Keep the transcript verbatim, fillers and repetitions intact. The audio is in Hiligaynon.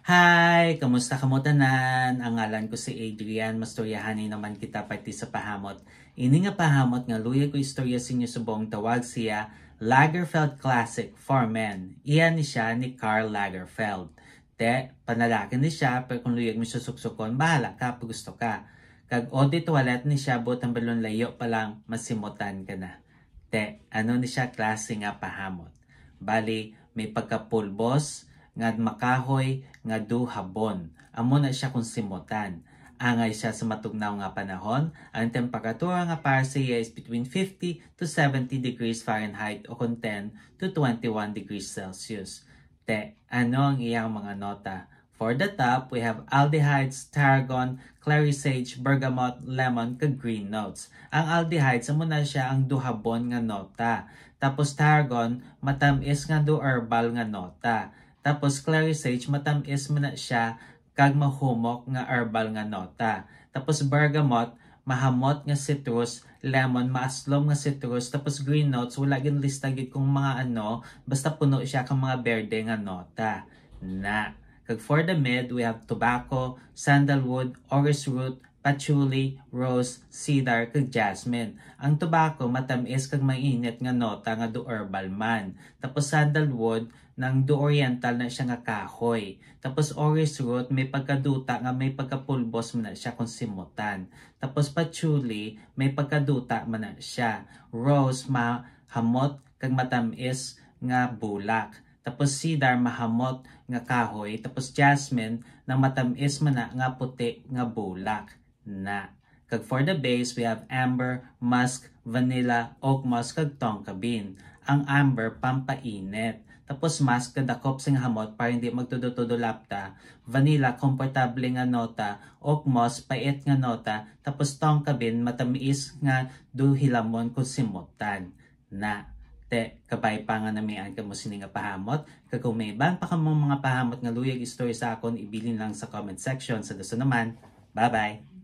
Hi! Kamusta kamo tanan? Ang ngalan ko si Adrian. Mastoryahanay naman kita parte sa pahamot. Ini nga pahamot nga luyag ko istorya sa inyo subong tawag siya Lagerfeld Classic for Men. Iya ni siya ni Karl Lagerfeld. Te, panalaki ni siya, pero kung luyag mo siya suksukon, bahala ka pag gusto ka. Kag eau de toilette ni siya, buot ang balon layo pa lang, masimutan ka na. Te, ano ni siya klase nga pahamot? Bali, may pagkapulbos, nga makahoy, nga duhabon. Amo na siya kung simutan. Angay siya sa matugnaw nga panahon, ang temperatura nga para sa iya is between fifty to seventy degrees Fahrenheit o kung ten to twenty-one degrees Celsius. Te, ano ang iyang mga nota? For the top, we have aldehydes, tarragon, clary sage, bergamot, lemon, kag green notes. Ang aldehydes, amo na siya ang duhabon nga nota. Tapos tarragon, matamis nga do herbal nga nota. Tapos clary sage, matamis man na siya kag mahumok nga herbal nga nota. Tapos bergamot, mahamot nga citrus, lemon, maaslom nga citrus, tapos green notes, wala ginlista gid kung mga ano, basta puno siya kang mga berde nga nota. Na. Kag for the mid, we have tobacco, sandalwood, orris root, patchouli, rose, cedar, kag jasmine. Ang tobacco, matamis kag mainit nga nota nga do herbal man. Tapos sandalwood, nang do oriental na siya nga kahoy. Tapos orris root, may pagkaduta nga may pagkapulbos man na siya kung simutan. Tapos patchouli, may pagkaduta man na siya. Rose, mahamot kag matamis nga bulak. Tapos cedar, mahamot nga kahoy. Tapos jasmine, nang matamis man na nga puti nga bulak. Na. Kag for the base, we have amber, musk, vanilla, oak moss, kag tonka bean. Ang amber, pampainit. Tapos musk, kadakop sing hamot para hindi magtudo-tudo lapta. Vanilla, komportable nga nota. Oak moss, pait nga nota. Tapos tonka bean, matamis nga duhilamon kung simutan. Na. Te, kabay pa nga namian kamo sini nga pahamot. Kag kung may iban pa kamo mga pahamot nga luyag istorya sa akon, ibilin lang sa comment section. Sa dason naman, bye-bye!